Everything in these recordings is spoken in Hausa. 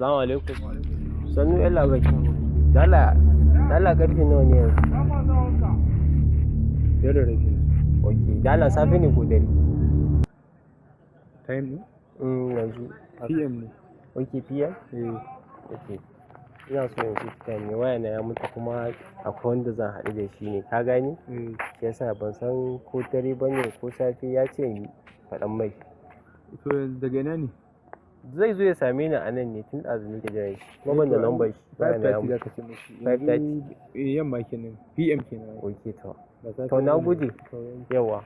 Assalamu alaikum. Sannu, yallabai. Dala, dala, karfe nawa ne yanzu? 5:30 yanzu. Ok, dala, safe ne ko dare? Time ne? Yanzu. PM ne. Ok, PM? Eh. Ok. Ina so in fix time ne, wayana ya mutu kuma akwai wanda zan haɗu da shi ne, ka gane? Eh. Shi yasa ban san ko dare bane ko safe, ya ce in faɗan mai. To, yanzu daga ina ne? Zai zo ya same ni a nan ne, tun ɗazu nake jiran shi. Kuma ban da number shi, wayana ya 5:30 mutu. za ka ce mashi. 5:30. Yanzu yamma kenan. PM kenan. Ok, to. Ba safe To, na bane. gode. To. Yawwa.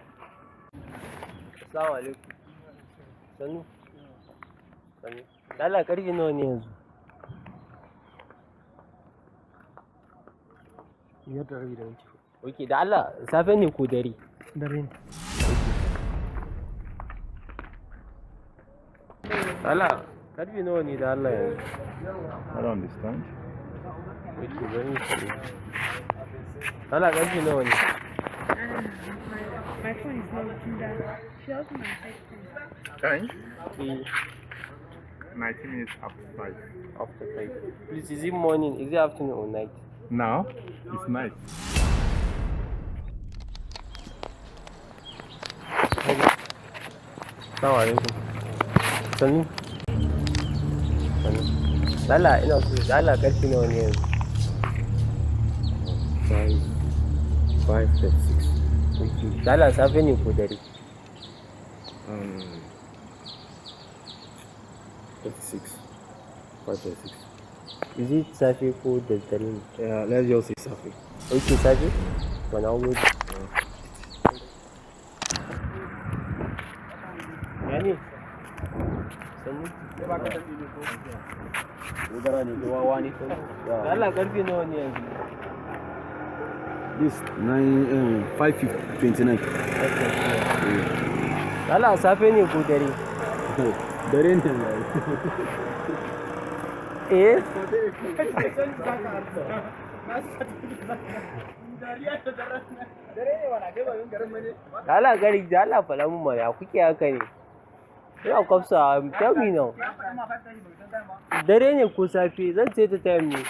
Assalamu alaikum. Sannu. Sannu. Dala, karfe nawa ne yanzu? 5:30 da minti 4. Ok, da Allah, safe ne ko dare? Dare ne. Allah, karfe nawa ne da Allah yanzu? I don't understand. Ok, bari mu shiga. Allah, karfe nawa ne? My phone is not working that. She also my text. Time? Eh, 19 minutes after 5. After 5. Please, is it morning, is it afternoon or night? Now, it's night. Assalamu alaikum. Sannu. Sannu. Dala, ina so, dala, karfe nawa ne yanzu? 5 5:36. Ok, dala, safe ne ko dare? 36. 5:36. Is it safe ko da dare ne? Yeah, let's just say safe. Ok, safe? To, na gode. Ya ne? Sannu. Dala, karfe nawa ne yanzu? This 9 5:29. Dala, safe ne ko dare? Dare ne. Eh? Dala gari, dala, faɗa mun mana, ya kuke haka ne? Ina kwafsa, tell me now. Dare ne ko safe? Zan ce ta time ne.